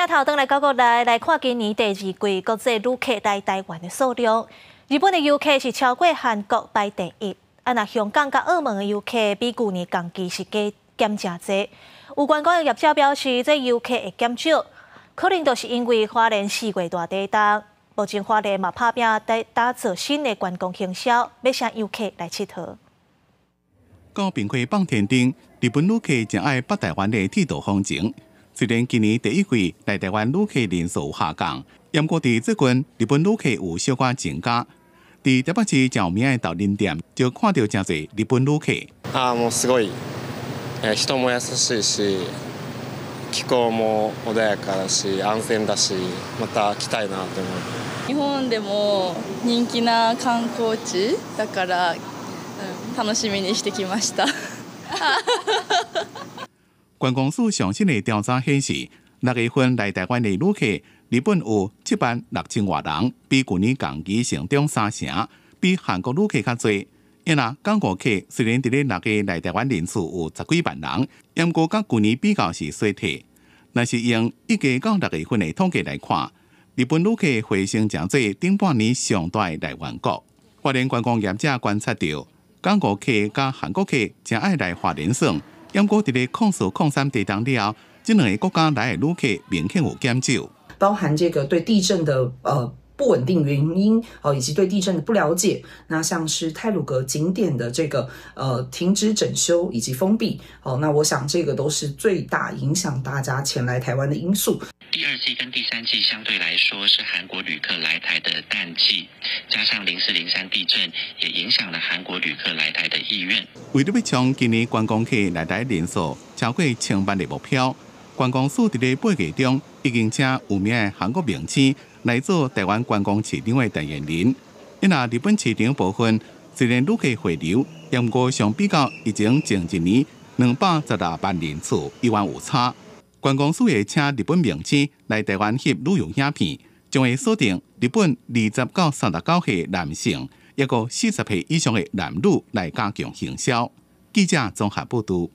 鏡頭轉來到國內來看今年第二季國際旅客來台灣的數量。日本的遊客是超過韓國排第一，啊若香港佮澳門的遊客比舊年同期是加減誠濟。有觀光業者表示，這遊客會減少，可能就是因為花蓮4月大地動。目前花蓮嘛拍拚佇打造新的觀光行銷，欲請遊客來𨑨迌。到平溪放天燈，日本旅客誠愛北台灣的鐵道風情。雖然今年第一季來台灣旅客人數有下降，毋過佇最近日本旅客有小可增加。佇台北市誠有名的豆奶店，就看著誠濟日本旅客。啊，もうすごい、人も優しいし、気候も穏やかだし、安全だし、また来たいなと思う。日本でも人気な観光地だから、楽しみにしてきました。觀光署上新的調查顯示，6月份來台灣的旅客，日本有7萬6千外人，比舊年同期成長3成，比韓國旅客較濟。啊若港澳客雖然佇咧6月來台灣人次有十幾萬人，毋過佮舊年比較是衰退。若是用1月到6月份的統計來看，日本旅客回升誠濟，頂半年上大的來源國。花蓮觀光業者觀察著，港澳客佮韓國客誠愛來花蓮耍，毋過佇咧04、03地動了後，這兩个國家來的旅客明顯有減少。包含這個對地震的不穩定原因哦，以及對地震的不了解。那像是太魯閣景點的這個停止整修以及封閉哦，那我想這個都是最大影響大家前來台灣的因素。第二季跟第三季相對來說是韓國旅客來台的淡季，加上04、03地震也影響了韓國旅客來台的意願。為著欲衝今年觀光客來台人數超過千萬的目標，觀光署佇咧8月中已經請有名的韓國明星來做台灣觀光市場的代言人。啊若日本市場部分雖然旅客回流，毋過相比較疫情前一年216萬人次，依然有差。觀光署會請日本明星來台灣翕旅遊影片，將會鎖定日本20到39歲男性，抑閣40歲以上的男女來加強行銷。記者綜合報導。